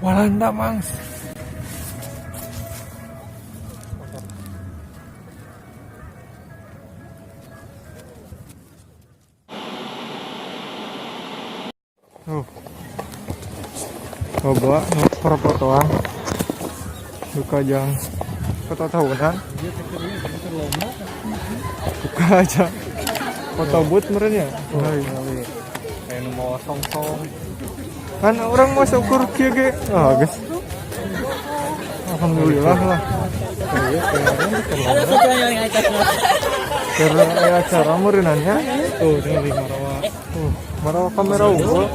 Walanda, Mangs. Oh. Coba nu perfotoan. Duka jang foto tahunan. Buka aja. Foto booth meureun ya. Oh, kayak nu mau song-song. Kan urang mau syukur kieu ge. Ah, guys. Alhamdulillah lah. Iya, kemarin keur lomba. Karena aya acara meureunan nya. Tuh, tinggal marawa. Marawa kamera unggul.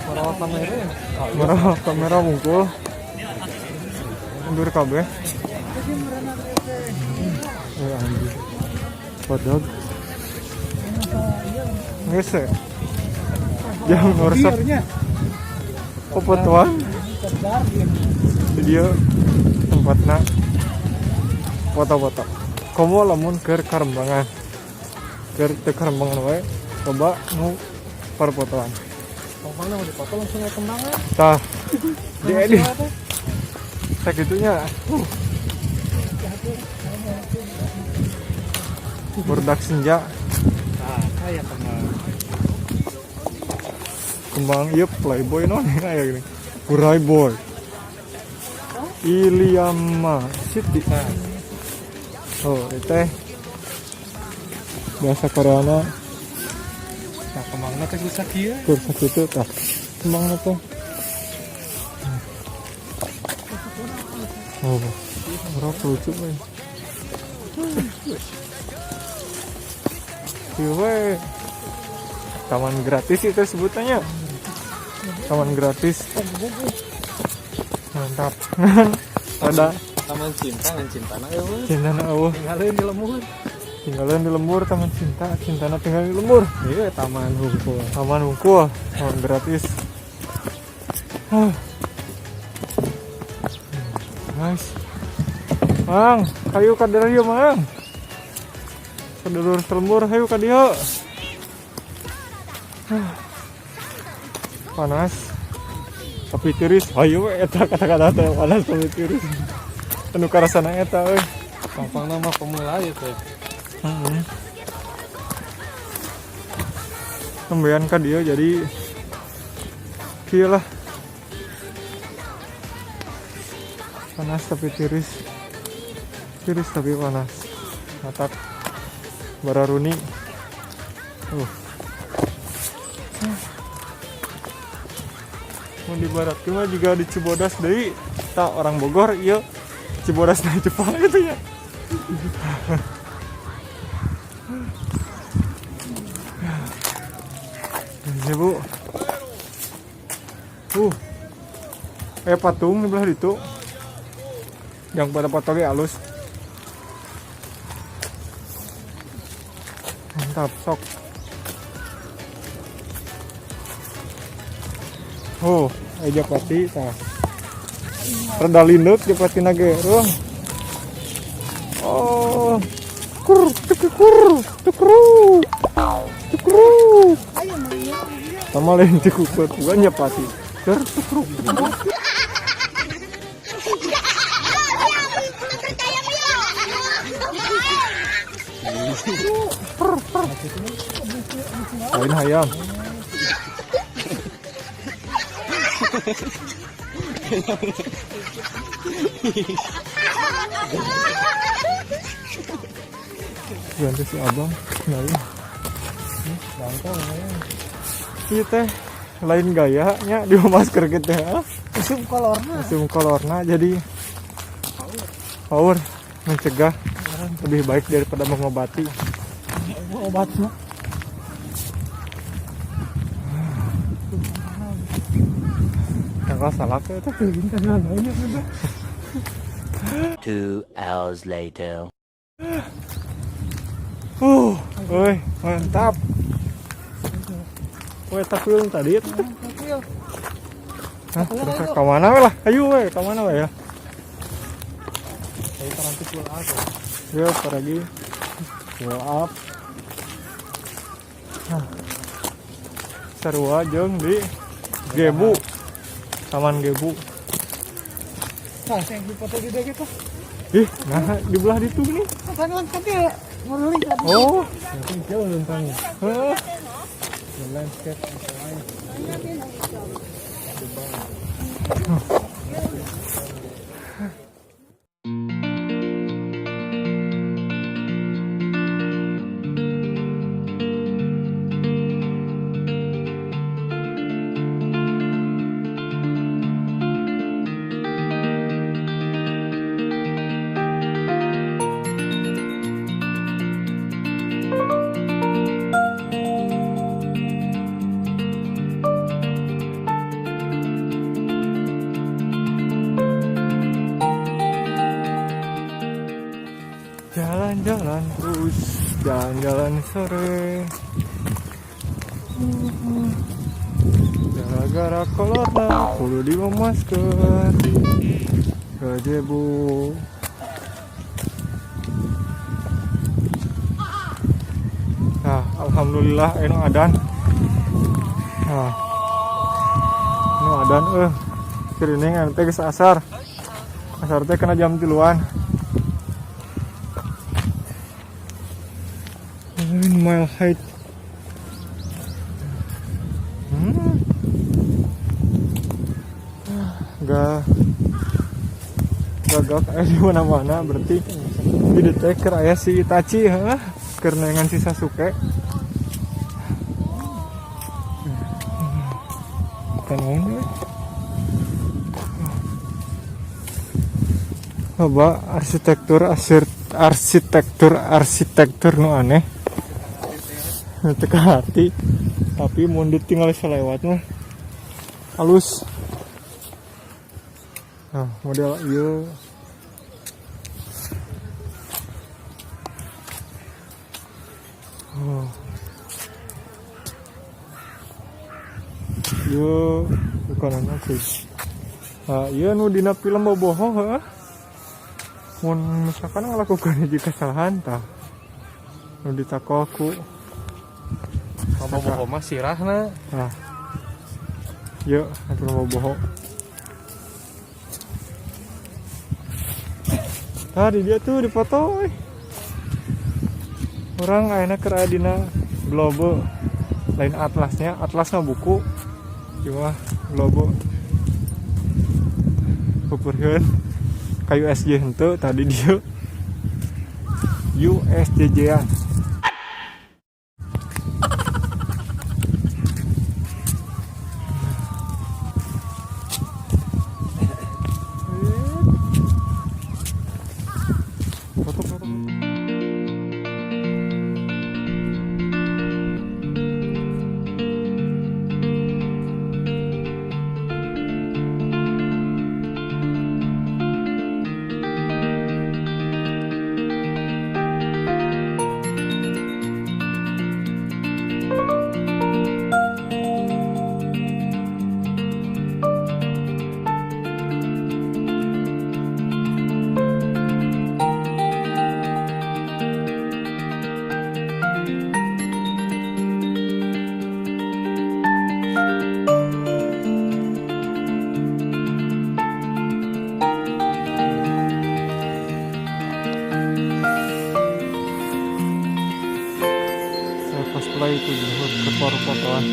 Marawa kamera ya. Marawa kamera unggul. Mundur kabeh. Eh, anjir. Padahal geus ya. Jangan resep fotoan. Dia tempatna foto-foto. Komo lamun keur karembangan. Keur teu karembangan wae, coba nu perfotoan. Pokoknya mau dipoto langsung ke kembangan. Tah, diedit. Sakitunya. Burdak senja. Nah, kayak kembang. Kembang ieu Playboy non kayak gini. Playboy. Iliama City. Oh, itu teh bahasa Koreana. Nah, kembangna teh bisa kieu. Kur sakitu tah. Kembangna teh. Oh, urang lucu we. Ieu we. Taman gratis itu sebutannya. Taman gratis. Mantap. Ada Taman cinta, ngan cintana euweuh. Cintana euweuh. Tinggalin di lembur. Tinggalin di lembur taman cinta, cintana tinggal di lembur. Iya, taman hungkul. Taman hungkul, taman gratis. Ah. Nice. Mang, hayu ka dieu, Mang. Sedulur selembur, hayu ka dieu. Ah. Panas. Tapi tiris, hayu we eta kata-kata teh, panas tapi tiris. Anu karasana eta euy. Gampang nama pemula ya teh. Heeh. Nembean ka dieu jadi kieu lah. Panas tapi tiris. Tiris tapi panas. Matak bararuni. Mun di barat mah juga di Cibodas deui. Tak orang Bogor ieu Cibodas na Jepang gitu ya. Ini, Bu. Eh, patung di belah itu. Yang pada potongnya halus. Mantap, sok. Oh, eh japati tah. Rada lindeuk japati ge. Ruh. Oh. Kur, tukur, tukru. Tukru. Sama lain tikukur, bukan japati. Kur, tukru. Lain hayam. Ganti si abang, lain. Iya teh, lain gayanya di masker gitu ya. Usum kolorna. Usum kolorna jadi power mencegah lebih baik daripada mengobati. Obatnya. Tanggal salah ya teh. 2 hours later. Woi, mantap. Woi, takwil tadi itu. Hah, terus ke mana we lah? Ayo we, ke mana we ya? Ayo nanti pull up. Yuk, lagi. Pull up. Hah. Sarua jeung di Gebu. Taman Gebu. Nah, yang dipoto di dia gitu. Ih, nah di belah ditu nih. Kan kan dia nguruling kan. Oh, Jauh lentangnya. heeh. The landscape is alive. Jalan-jalan terus, jalan-jalan sore. Gara-gara corona, kudu dibawa masker. Gajebo. Nah, alhamdulillah anu adan. Nah, anu adan kirining anu teh geus asar. Asar teh kena jam 3-an. Mile height. Gak gagak di mana-mana berarti di detek keur aya si Itachi heuh keur neangan si Sasuke. Naon we? Loba arsitektur nu aneh. Nu teu kaharti, tapi mun ditinggal selewat mah halus. Nah, model ieu. Oh. Ieu bukan sih. Nah, ieu nu dina film boboho heuh. Mun misalkan ngalakukan hiji kesalahan tah nu ditakol ku Boboho mah sirahna. Nah. Yuk, atuh boboho. Tadi dia tuh dipoto euy. Urang ayeuna keur aya dina globe. Lain atlasnya, atlasna buku. Ieu mah globe. Pupurheun ka USJ henteu tadi dia. USJJ-an. Foto, foto. Saya cosplay itu dulu ke fotoan.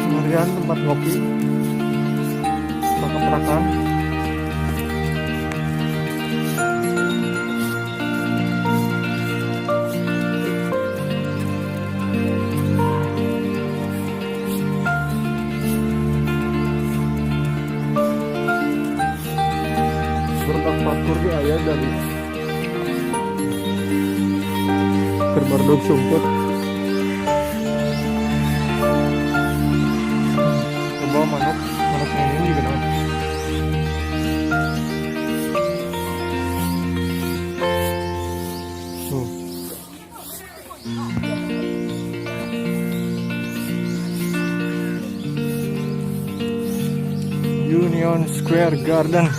Kemudian tempat ngopi, perakan. Berentak parkur di ayah dari terberduk sumput. Coba manuk, manuk ini juga namanya. Tuh. Union Square Garden.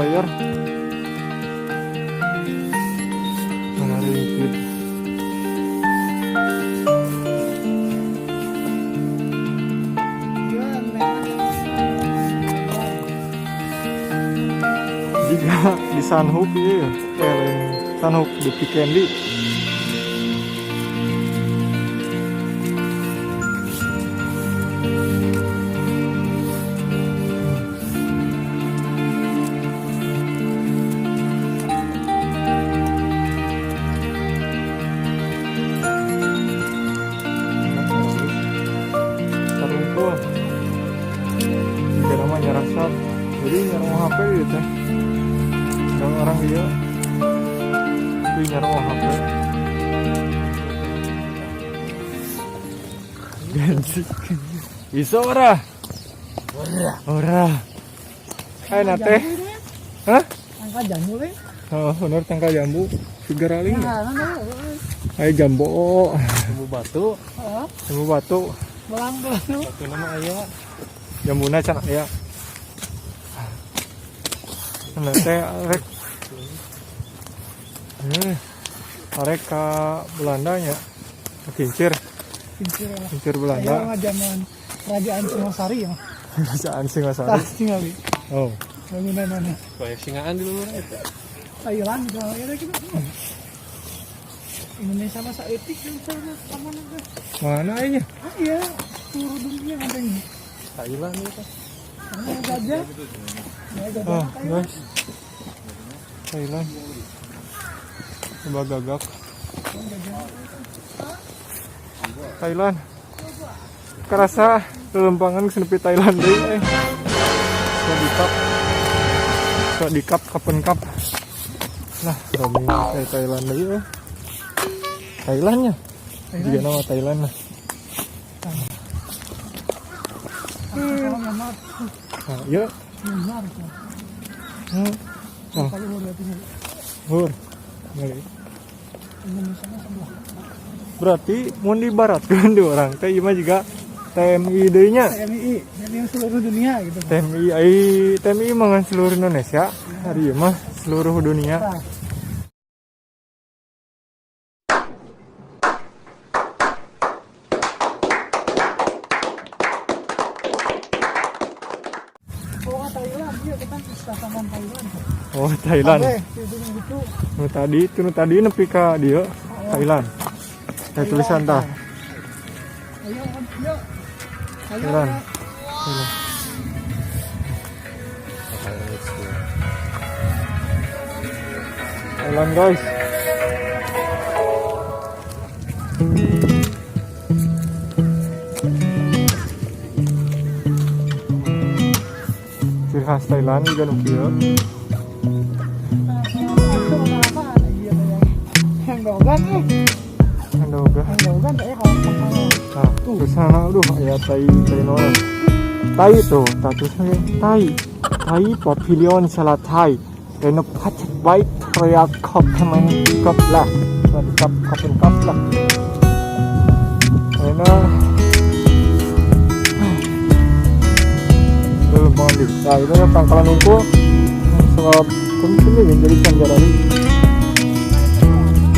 Slayer. Mana ringkit. Ya, Jika di Sanhok iya, eh lain Sanhok di Vikendi. Sarungkul. Jika namanya rasap, jadi nyarong HP gitu teh. Kalau orang dia, tapi nyarong HP. Ganti. Bisa ora? Ora. Ora. Ayo nate. Hah? Angka jambu we. Oh, bener tangkal jambu. Figuraling. Nah, nah, Ayo jambu. Jambu batu, heeh. Jambu batu. Belang belang. Batu nama aya. Jambuna can aya. Nah, teh arek. Eh, arek ka Belanda nya. Kincir, Kincir lah. kincir Aya Belanda. mah zaman Kerajaan Singosari ya. Kerajaan Singasari. Tah tingali Oh, bangunan mana. Banyak singaan di luar itu. Thailand gitu ya gitu. Indonesia mah saeutik kan sana aman teh. Mana aja? Ah iya, seluruh dunia ada ini. Thailand itu. Ada gajah. Ya, gajah Oh, Thailand. Guys. Thailand. Coba gagak. Thailand. Kerasa lelempangan geus nepi Thailand deui eh. So dikap. So dikap kapan kap. Lah, roaming kayak Thailand deui eh. Thailandnya. Juga nama Thailand lah. Kalau Myanmar, Nah, iya. Myanmar tuh. Oh, Kalau udah tinggal hur. Ngeri. Indonesia mah sebelah. Berarti mun dibaratkeun di orang teh ieu mah juga TMI deui nya. TMI, TMI yang seluruh dunia gitu. TMI ai TMI mah ngan seluruh Indonesia, hari ieu mah seluruh dunia. Nah, oh, Thailand, iya kita taman Thailand. Oh, Thailand. Oke, itu gitu. Nu tadi, itu nu tadi nepi ka dieu Thailand. Teh tulisan tah. Ayo, ayo. Ayo. Thailand. Thailand. Thailand, guys. Ciri khas Thailand juga nu kieu. Yang dogan eh, Andoga. yang dogan eh kalau kalau Nah, tulisan aduh aya tai tai naon. Tai tuh, tah tulisannya Tai. Tai Pavilion Sala Thai. Renovated by Royal Copenhagen Cup lah. Cup Copenhagen Cup lah. Ayeuna belum banget. Nah, itu ya pangkalan unggul. Sebab penting jadi canjarari.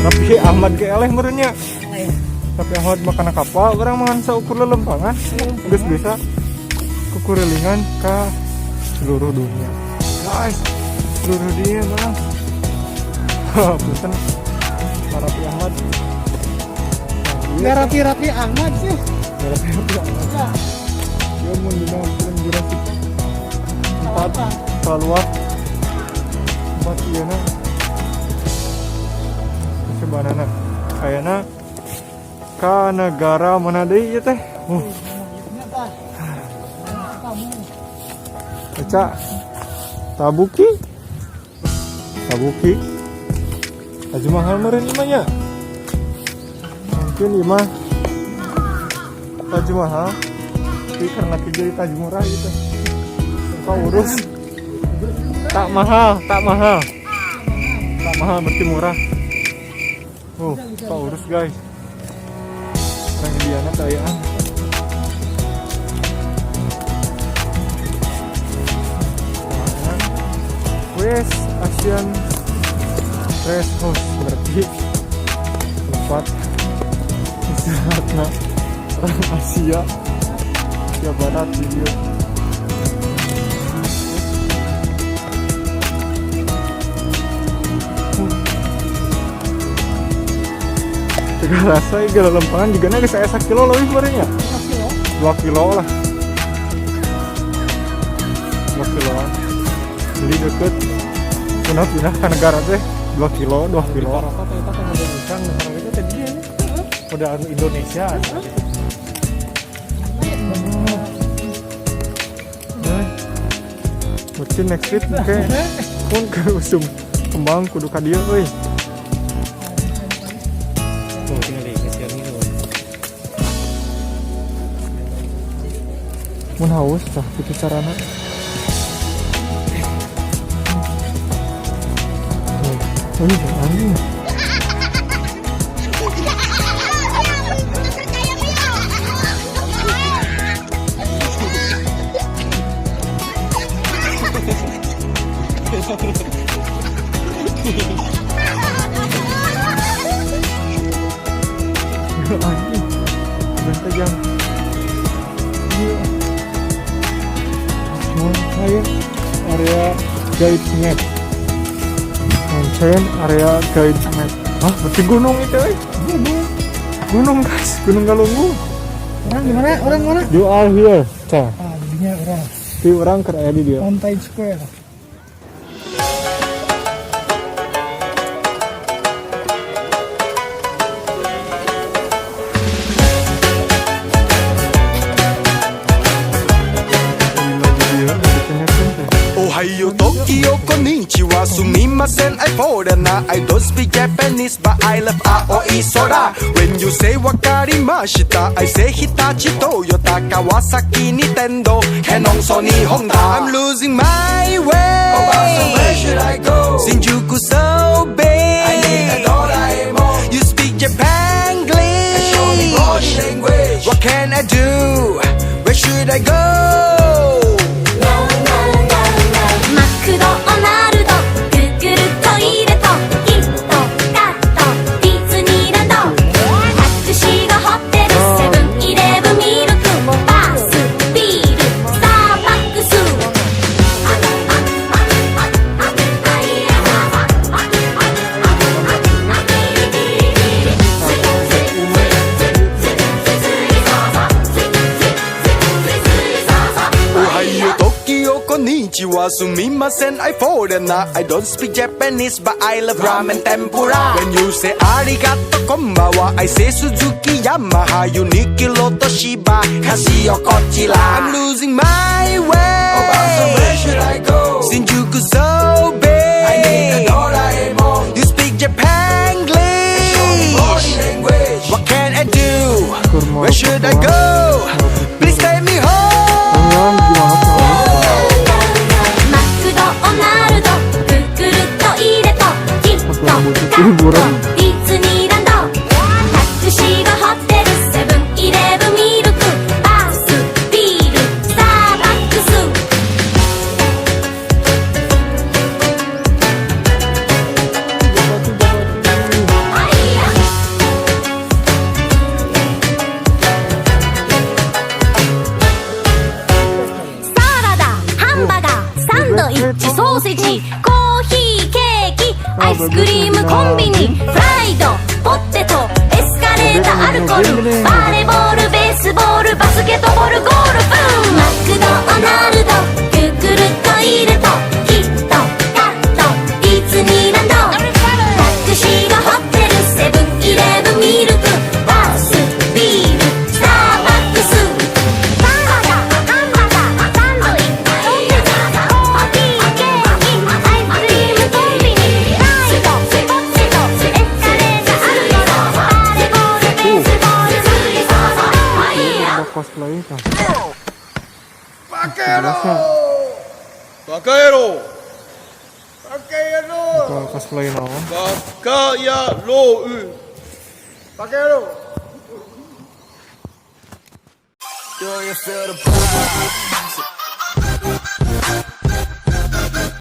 Tapi Ahmad ke eleh meureunnya. Tapi Ahmad makan kapal, orang mangan saukur lelempangan. Geus bisa kukurilingan ke seluruh dunia. Guys, seluruh dunia bang. Punten. Para Raffi Ahmad. Nah, iya. Nggak rapi-rapi amat sih. Raffi Ahmad. Ya, Dia mun dina film Jurassic 4 keluar 4 ieu na. Sebenarnya kayaknya ka negara mana deui ieu teh? Nyata. Kamu Eca Tabuki Tabuki Taj Mahal meureun ieu mah nya. Mungkin ieu mah Taj Mahal tapi karena jadi Taj murah gitu. Kau urus tak mahal, tak mahal. Tak mahal berarti murah. Oh, kau urus guys. Orang Indiana kayaan. West Asian Rest House, berarti tempat istirahatna orang Asia, Asia Barat di dieu. Teu rasa ieu lempangan juga geus aya sakilo leuwih meureun nya. 2 kilo lah. 2 kiloan. Jadi deket pindah-pindah ke negara teh 2 kilo, 2 kilo. Rata teh eta teh model ikan negara itu teh dia nya. Model anu Indonesia. Eh, berarti next trip ke pun ke usum kembang kudu ka dieu euy. Tuh tinggal di ngesian gitu. Mun haus tah kitu carana. Oh, ini anjing. Anjing. Bentar jam. Iya. Mountain Area Guide Map. Mountain Area Guide Map. Hah, berarti gunung itu, eh? Gunung. Gunung, guys. Gunung Galunggung. Orang gimana? Orang mana? You are here. Cah. Ah, jadinya orang. Di orang keur aya di dieu. Mountain Square. Di dieu, dikenyakeun teh. おはよう Tokyo, こんにちは, すみません, I foreigner. I don't speak Japanese, but I love 青い空. When you say わかりました, I say 日立, トヨタ, 川崎, Nintendo, Canon, Sony, Honda. I'm losing my way. Oh, where should I go? Shinjuku so big. I need a Doraemon. You speak Japanglish. Show me body language. What can I do? Where should I go? マクドナルド、グーグルトイレット、キットカット、ディズニーランド、タクシーがホテル、セブンイレブンミルク、バス、ビール、スターバックス。 おはよう Tokyo, こんにちは, すみません, I foreigner. I don't speak Japanese, but I love ramen, tempura. When you say ありがとう, こんばんは, I say Suzuki, Yamaha, Uniqlo, Toshiba, Casio, こちら. I'm losing my way. Oh, where should I go? Shinjuku so big. I need a Doraemon. You speak Japanglish. Show me body language. What can I do? Where should I go? Please take me home. Gimana gimana? マクドナルド、グーグルトイレット、キットカット、ディズニーランド、タクシーがホテル、セブンイレブンミルク、バス、ビール、スターバックス。サラダ、ハンバーガー、サンドイッチ、ソーセージ、コーヒー、ケーキ、アイスクリーム、コンビニ、フライド、ポテト、エスカレーター、アルコール、バレーボール、ベースボール、バスケットボール、ゴルフ。マクドナルド、グーグルトイレット、キットカット、ディズニーランド、タクシーがホテル、セブンイレブンミルク、バス、ビール、スターバックス。サラダ、ハンバーガー、サンドイッチ、ソーセージ、コーヒー、ケーキ、アイスクリーム、コンビニ、フライド、ポテト、エスカレーター、アルコール、バレーボール、ベースボール、 Ada cosplay kah? バカ野郎バカ野郎バカ野郎 Buka cosplay naon? バカ野郎バカ野郎 Do you feel the vibes?